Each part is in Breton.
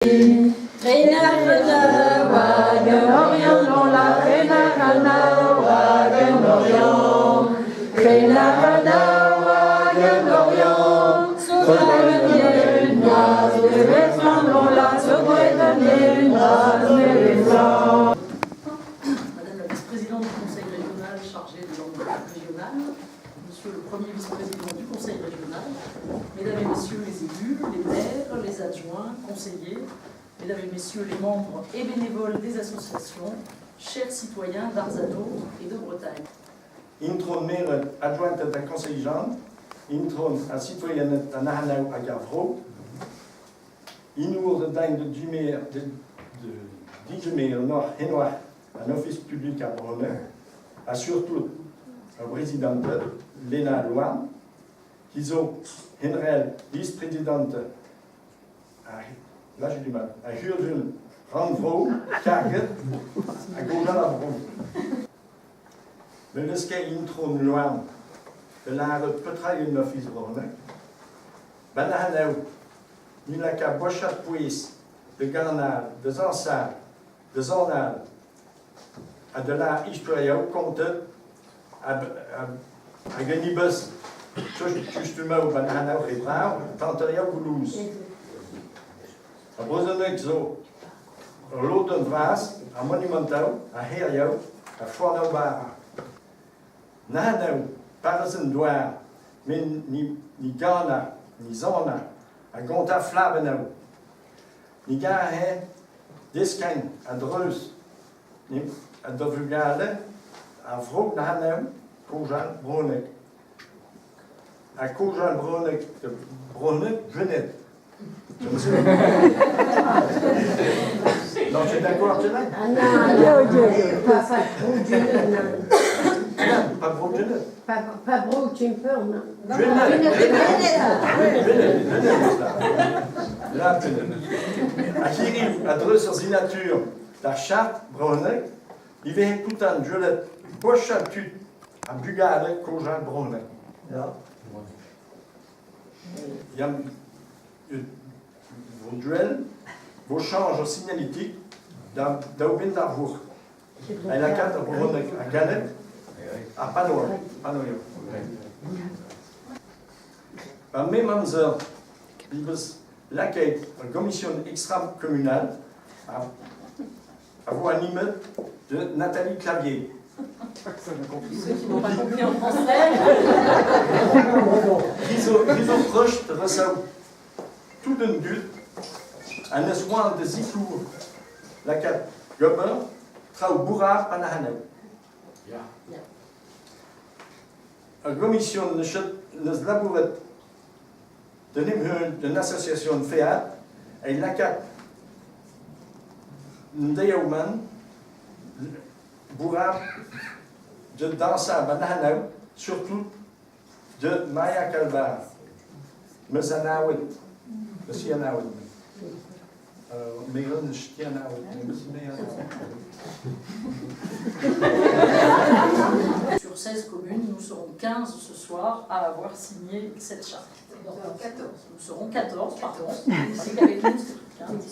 Madame la vice-présidente du Conseil régional chargée de langue régionale, Monsieur le premier vice-président du Conseil régional, Mesdames et Messieurs les élus, les maires, les adjoints, conseillers, Mesdames et Messieurs les membres et bénévoles des associations, chers citoyens d'Arzano et de Bretagne. Intron Meret, adjointe da Conseil Jean, Intron ha citoyennet an Arnaou hag ar Vro, Inour de dain de Dumer de, de Digemer nor henoar an Ofis publik ar Bronneur, ha surtout ar brezidanted Lena Louarn, qui zo henrel vice-présidente là j'ai du mal, a Hurdun rannvro karget hag o ar vro. Me n'eus ket intron Louarn da lâret petra eo un ofis bronneg. Banac'h eo, ni laka bochad pouez da ganal, da zañsal, da sonal ha da lâr istorioù kontet hag un ibez kustumañ bananaoù re vrav tanterioù goulouz. Ar brezhoneg zo ul lodenn vras ha monumental a c'hêrioù ha foarioù bara. Nanaoù, parrez an douar, met ni ganañ, ni sonañ a gontañ flabennoù. Ni gare deskiñ a-dreuz da vugale a vro Naoned kaozeal brezhoneg. Ha kaozeal brezhoneg da brezhoneg Gwened. Non, tu es d'accord, Gwened? Ah non, non, pas, pas trop Gwened, non. Pas bro Gwened? Pas, pas bro Kemper, non. Gwened! Gwened, Gwened, là. Là, Ha hiriv, a-dreuz ur sinatur d'ar chart brezhoneg, e veze kontant gwelet bochad tud ha bugale kaozeal brezhoneg. Ya. Ya, vo duel, vo chañj ur signalitik da daou-benn d'ar vourc'h. Ha lakaat ar brezhoneg ha galleg ar panoa, panoioù. Ar mem amzer, bibez lakaet ur gomision extra-communal a vo animet de Nathalie Clavier. Ceux qui n'ont pas compris en français. Hi zo proch da resev tout an dud ha neus c'hoant da zikour lakaat gober traoù bourrapl an ac'hanel. Ya. Ur gomision neus labouret d'un emheul d'un association FEAD evit lakaat an deiz-mañ bourrapl da dañsal 'ba 'n Hanau, surtout de Maya Kalvar. Meus anaouet. Meus hi anaouet. Me eus ti anaouet. Meus me anaouet. Sur 16 communes, nous serons 15 ce soir à avoir signé cette charte. 14. Nous serons 14, pardon. C'est qu'avec nous, c'est 15.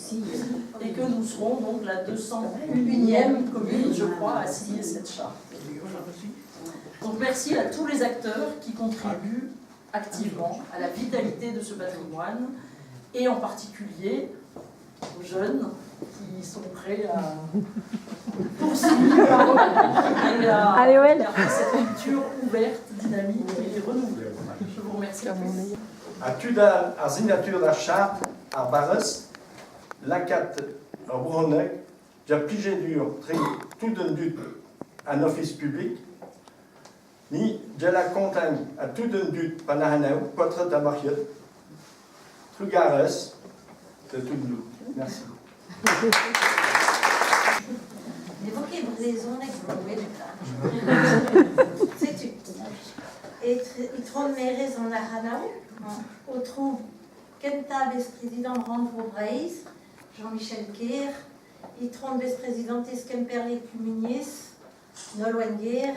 Et que nous serons donc la 201e commune, je crois, à signer cette charte. Donc merci à tous les acteurs qui contribuent activement à la vitalité de ce patrimoine et en particulier aux jeunes qui sont prêts à poursuivre et à Allez, Oël. garder cette culture ouverte, dynamique et renouvelée. Je vous remercie. Ha tud all ar sinatur d'ar chart ar barrez lakaat ur bronneg da plijadur tre tout an dud an ofis publik ni da la kontañ ha tout an dud pa n'anav paotred ha marc'hed. Trugarez da tout an dud. Merci. Ne vo ket brezhoneg gwelet. Setu. Itron Merez an Arc'hanaou, aotrou kentañ besprezidant Rannvro Breizh, Jean-Michel Ker, itron besprezidantez Kemperle Kumuniezh, Nolwenn Ger,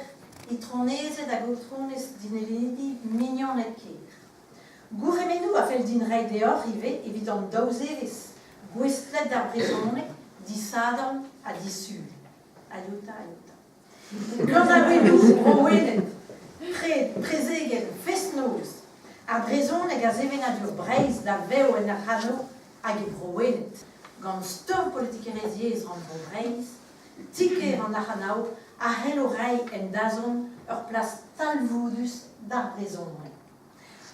itronezed hag aotronez dinelidi mignoned kêr. Gourc'hemennoù a fell din reiñ deoc'h ivez evit an daou zevezh. gouestlet d'ar brezhoneg disadorn ha disul. Ai'ta, ai'ta. Kanaouennoù Bro-Wened, pred, prezegenn, fest-noz, ar brezhoneg ha sevenadur Breizh da vev en Ac'hano hag e Bro-Wened. Gant steuñv politikerezh yezh Rannvro Breizh, ti-kêr an Ac'hanaoù a c'hello reiñ en dazont ur plas talvoudus d'ar brezhoneg.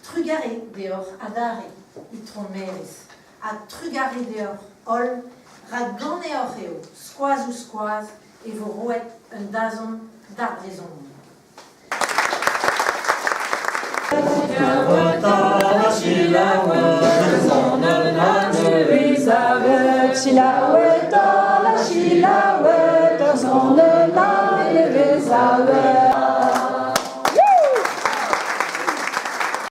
Trugarez deoc'h adarre, Itron Maerez, ha trugarez deoc'h holl, rak ganeoc'h eo, skoaz-ouzh-skoaz, e vo roet un dazont d'ar brezhoneg.